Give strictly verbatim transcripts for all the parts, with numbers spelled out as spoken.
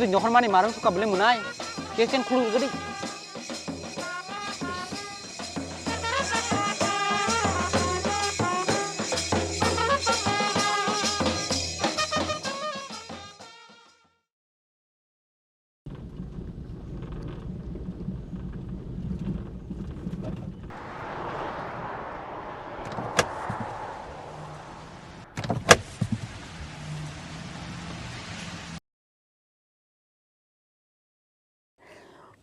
Johormani marung suka bwlai mwnai. Kechen khuluk gadi.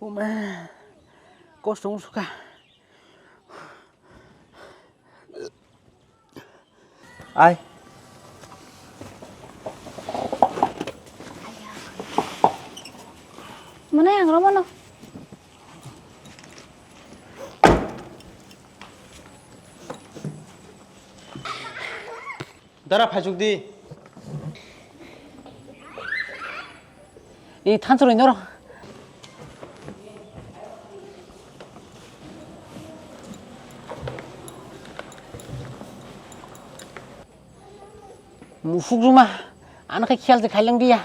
Uma, kosong suka. Ai. Mana yang romono? Dara, phaisuk di. Ni thansa rwi noro. Musuk ruma, ano khe khiyal se khailang diya.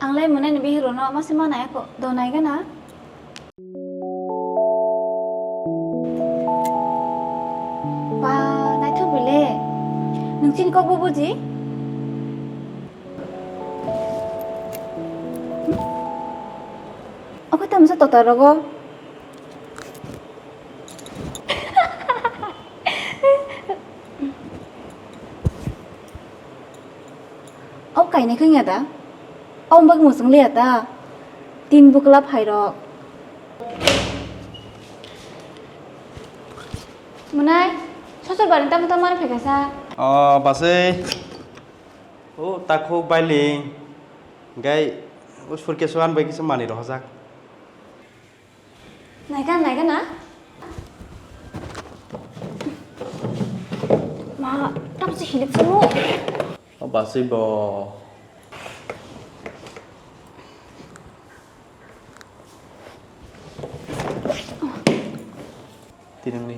Ang lai mwnai ni bihik rok no ma se ma nai kho, do nai gana? Ba, naithok bile. Nwng chini kok bo buji? Oke, tamo sa tota rogo. O kainai khwngya da? O bwk mwswng liya ta? Tin bwkla phairok. Mwnai, sosor bari tamo tamo mani phaikha sa? O, basai. O, takhuk bailing. Gai, o surkesu an bai kisa mani rohojak. Naikha, naikha na? Ma, tamo se hilik chalo. O basui bo. Tinangni.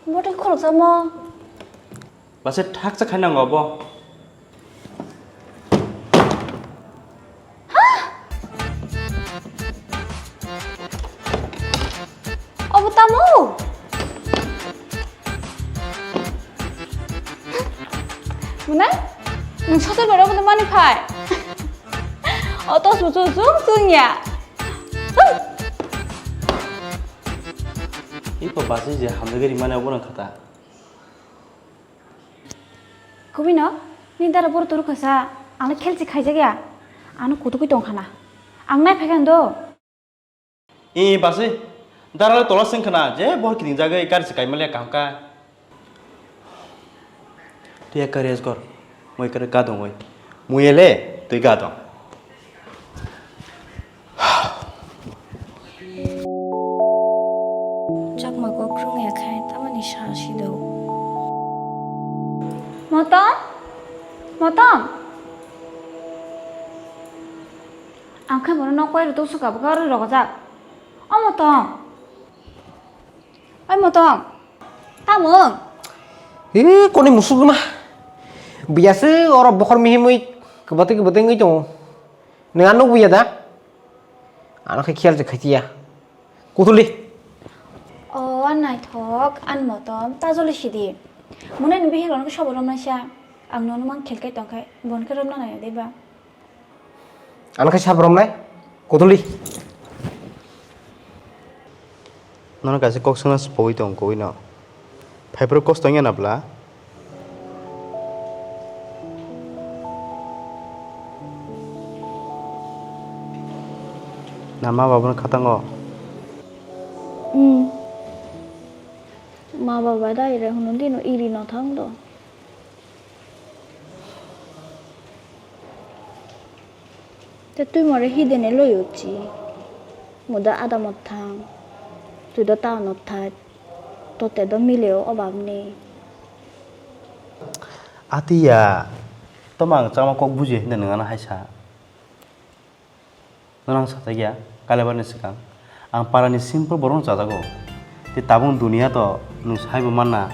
Bottle khoroksa mo. Base thaksa khainango bo. Obo tamo? Mwnai? Nwng sosor bai obo mani phai? O tos bo chwng chwng ya. Iko basi je hamjagwi rimani obo nang khata. Kubui no, ni dara boro turu khasa, ano khelchi khaijak ya, ano kutukui tong khana. Ang nai phai kha do. I basi, dara le tola sing khana, je bor kiting jagwi kar se kaimale kaham ka. Tiya kare asgor, mui kare gadong oi. Mui ele, tui gadong. Chakma kok rwngya khe tamani sa si do. Motom? Motom? Ang khe bono nok bai rwtwk swkabo khe oro rogojak. O Motom. Oi Motom. Tamung? He, koni musuk ma. Biyase oro bokhor mihimwi kwbatwi kwbatwi wngwi tongo. Nwng ano nukya da? Ano khe khiyal se khaitiya. Kutuli. O, a naithok, ani Motom, ta joli sidi. Mwnai ni bihik rok no khe sobo romnai sa. Ang nono mang khel kai tong khai, bon khe romna nai de ba. Ano khe sabo romnai? Kutuli. Nono kaisa kok swngna se pogwi tong koi no. Phaiphuru kosto wngya na bwla? Na ma babuno khatango? Hmm. Ma baba dai re hwnwi dino iri no thang do. Te twi more hidene loi uchi. Muda adamot thang. Twi do town ot thai. Tote do mileo obab nei. Atiya, toma ang chama kok buji hinda nang ano hai sa. Nono ang sajak ya, kailaibari ni swkang. Ang para ni simple borok no chajago. Tei tabuk duniya to nwng saibo manna.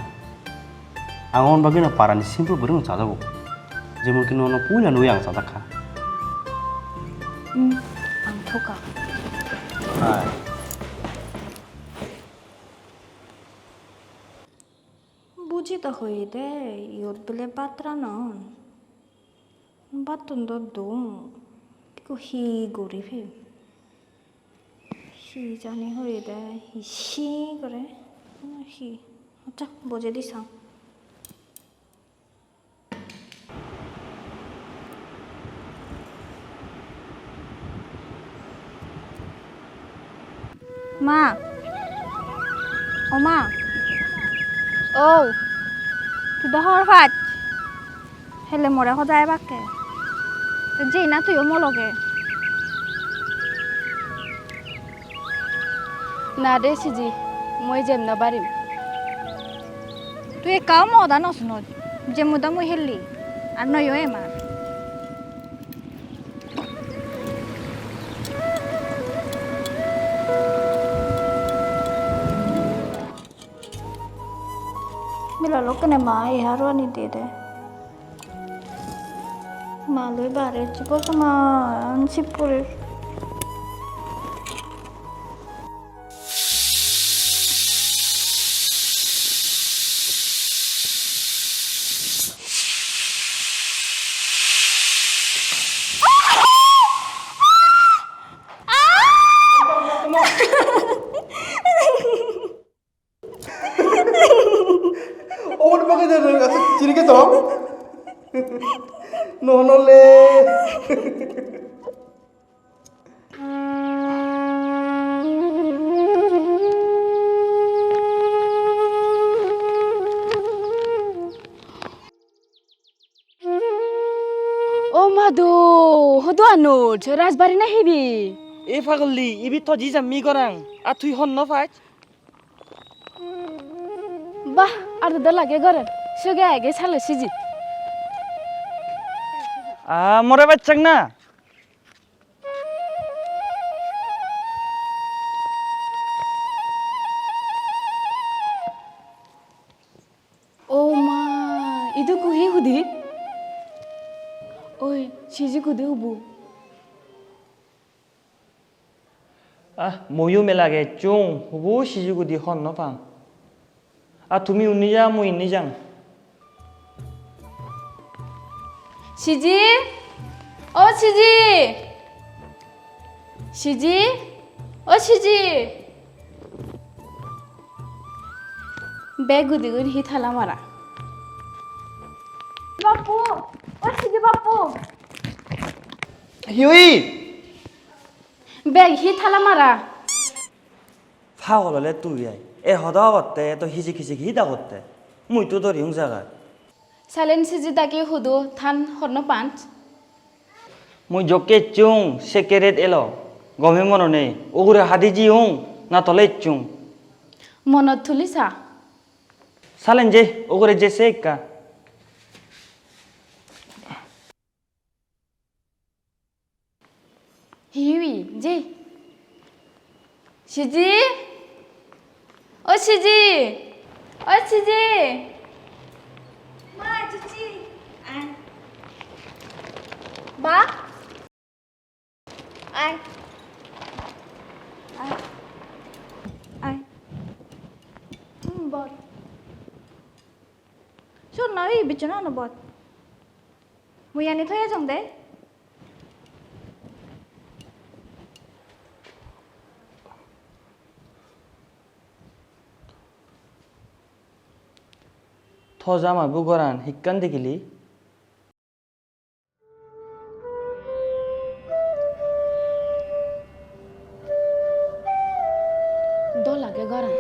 Ang aboni bagwi no para ni simple borok no chajago. Jemon ki nono puila nugwi ang chajak kha. Hmm, ang thuka. Hai. Buji ta hoye de, iyot bile bhat ranon. Bhattun do dum. Tiko hi guri phe? Hi jani hoye de, hi si gore? Hi? Acha, boje di sang. Ma. O ma. O. Tuda hor phat. Hele more hodai bakke. Te jina tuyo mologe. Na de siji, moi jem no barim. Tui ekka omo oda no sunot, jem muda mui helli, ar noyo emar. Mila lokkene ma e haro ani dede. Malwi bare chibo sama an sip pore. Obo ni bagwi de rwng aswk chini khe tong? Nono le. O madu, hodo ano, Rajbari na hibi? E pagoldi, ibi to jija mi gorang, a thui hon no phai? Bah, ar da lage gore, suge age salo siji. A, more bachchang na? O ma, idu kuhi hudi? Oi, siji kudi hubu? Ah, muyu melage chung, hubu siji kudi hon no pang. Ah, tumi unni ja, mui inni jang. Siji? O siji? Siji? O siji? Beg gudi gudi hi thala mara. Bapu, o sidi bapu. Hiwi. Beg hi thala mara. Phagolo le tu yai. E hoda hotte to hiji kiji hi da hotte. Mui tu dori ung jaga. Salen siji dagi hudu than horno panch. Mui jokke chung secret elo. Gome mono nei. Ugure hadi ji ung na tole chung. Mono thulisa. Salen je ugure je se ekka. Hiwi, je. Siji? O siji? O siji? Ma, chuchi. Ai. Ba? Ai. Ai. Ai. Hmm, bot. Sur na, wi, bichona no bot. Mui ani thoya jong de. Tho jama bu goran hikkan dikili. Dola ke goran.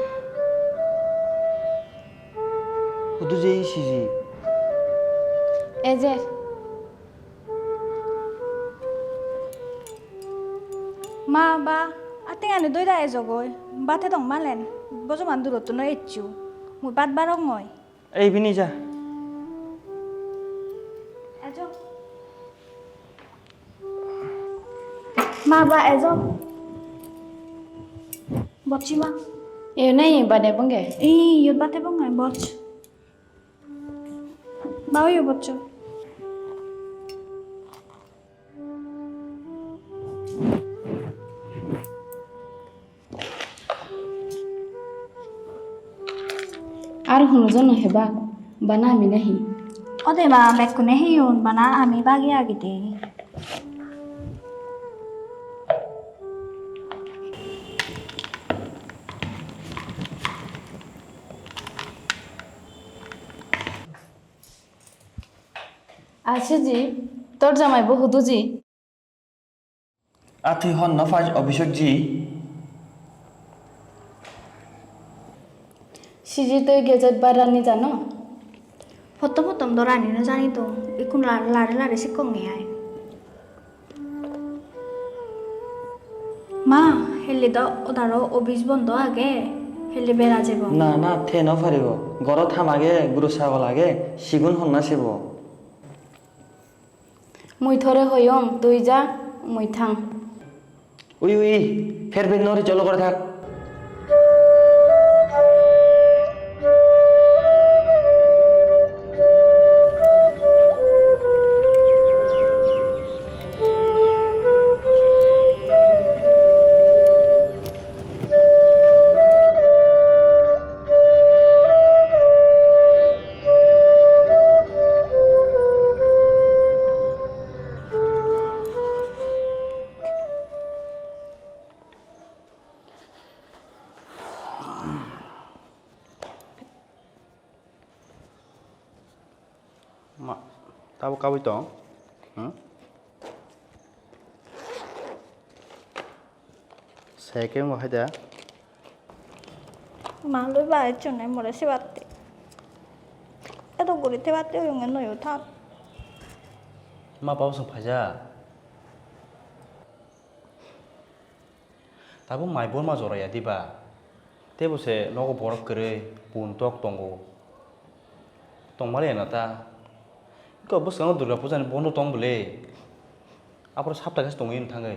Hudu je siji. Ejer. Ma, ba, ating ani doi da ejogoi. Bate tong malen. Bojoman durotto no ecchu. Mui bat barong ngoi. Ei bini ja. Ma ba ejo. Bocchi ma. Yo nai bane bongke. Ih, yo bate bongke boch. Ba yo boccho. Ar hunu jono heba bana ami nahi. Ode ba bekkune hiyun bana ami bagi agide. Asiji, tor jamai bo huduji. Atwi hon no phai Abhishek ji. Siji twi gejat ba rani jano? Photo photom do rani no jani to, ikun la-, lare lare sikong ni ai. Ma, heli do odaro office bondo age, heli bera jebo. Na, na, the no pharibo. Goro tham age, guru sagol age, sigun honna sebo. Mui thore hoyong, twi ja, mui thang. Ui, ui, pher pher nori cholo kore thak. Ma, tabuk kabui tong? Hmm? Second bo hai da. Ma loi ba chonai more se batte. Eto guri te batte oyong noyo thang. Ma pao song phaja. Tabuk mai borma jora ya diba? Tei bo se nogo borok kwrwi, pun tok tongo. Tongmali ya na ta? Iko bwskango Durga Puja ni bondo tong bwle. Aphuru sapta khe tongwi thangwi.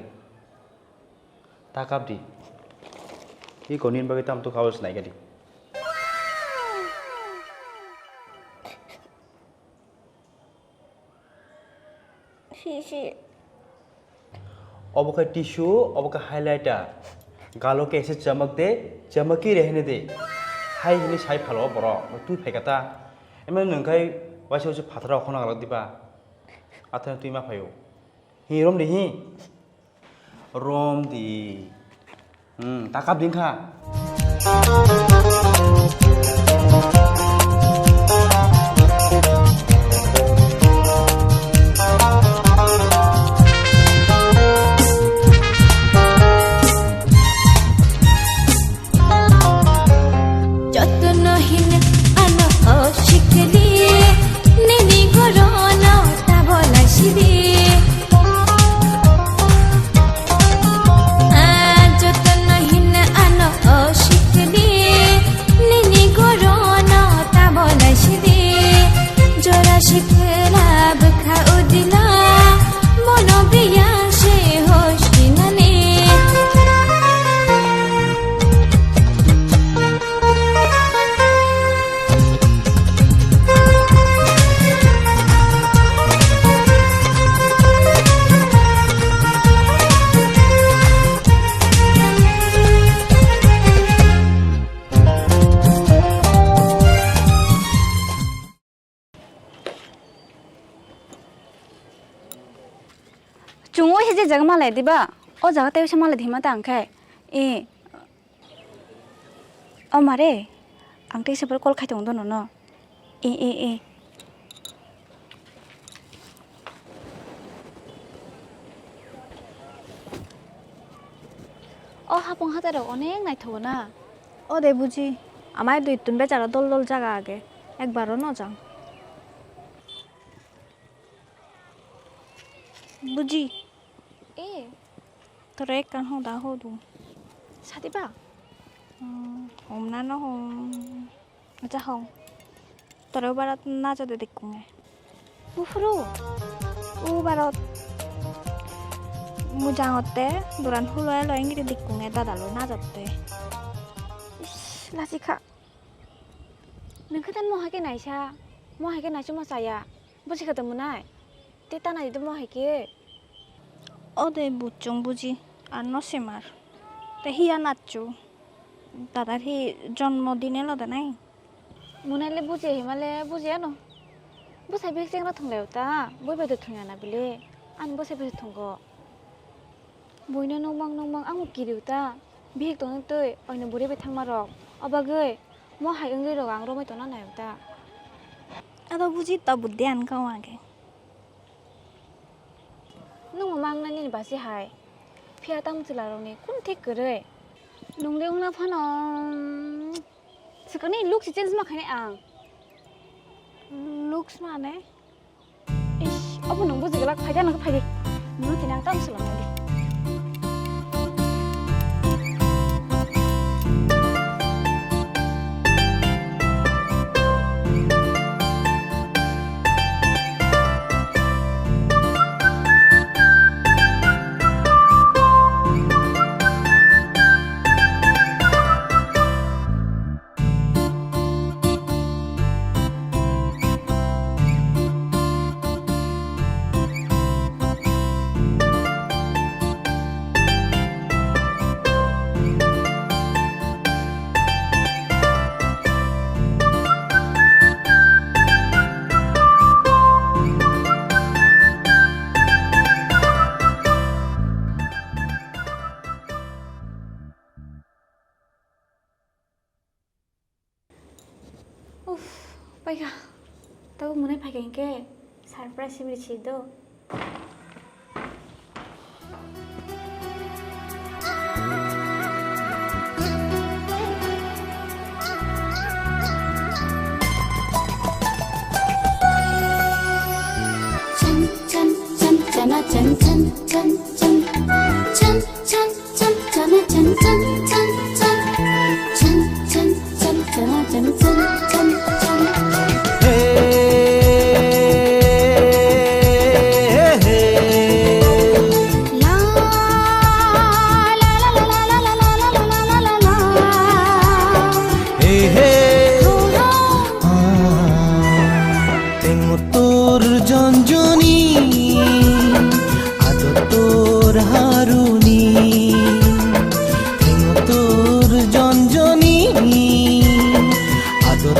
Ta kap di. Iko nini bagwi tamo to kha o se nai kha di. Si, si. Obo khe tissue, obo khe highlighter. Galo khe se chamak de, chamak ki re hene de. Hai hini sai phalo borok, twi phai kha ta. Emo nwng khai waisa waisa phatar rok khona galak diba. Athai twi ma phaio. Hi rom de hi. Rom di. Hmm, ta kap di wngkha. Jotono hin ano hoshikli, nini gorono tabola shidi. Ah, jotono hin ano hoshikli, nini gorono tabola shidi. Jora shikla bwkha udila, mono biya se hoshkinani. Chwng o se je jaga malai diba? O jaga tei se malai di hima ta ang khe. E. O mare, ang tei se call khai tongo dono no. E, e, e. O hapung hatai rok onek naithogo na. O de buji, amai dui tun bechara dol dol jaga age, ekbaro no jang. Buji. E. Tore ekkan hoda hodu. Sadi ba? Hmm, homna no hom. Acha hong. Tore barat na jode dekkunge. Buphuru, o barot mujangotte, duran hulo elo ingiri dikkung e dadalo najotte. Ish, lachikha. Nwng khe tamo hai khe naisa, mo hai khe naisa mo chaya. Buji kha tamo nai. Te tana di mo hai khe. O de buchung buji, ar no semar. Te hiya nachu. Dadar hi jonmo din elo de nai. Mwnai le buji hima le buji ano. Bwsai bihik chengra thung lai ta, bui bai de thung ya na bile. Ani bwsai bwsai thungo. Buino nukmang nukmang ang kiriu ta. Bihik tongno twi oino bwrwi bai thangma rok. O bagwi mo hai wngwi rok ang romwi tongna nai ta. Ado buji ta budde ang kau age. Nwng mang nani basi hai. Phiya tam chwla rokni kun thik kwrwi. Nungli wngna phano. Swkangni look si change ma khainai ang. Looks mane? Ish, obo nung buji glak, phaidi, ano phaidi. Nung tini ang tam swlangmani. Uff, paikha. Tabuk mwnai phaikha hinkhe surprise simi rw si do. Chan, chan, chan, chana, chan, chan, chan, chan. Chan, chan. Chan, chan, chan, chan, chan. Chan, chan, chan, chan, chan, chan, chan, chan. Hey, hey, hey. La, la, la. Hey, hey. Ho, ho. Ah, tengmutur jonju.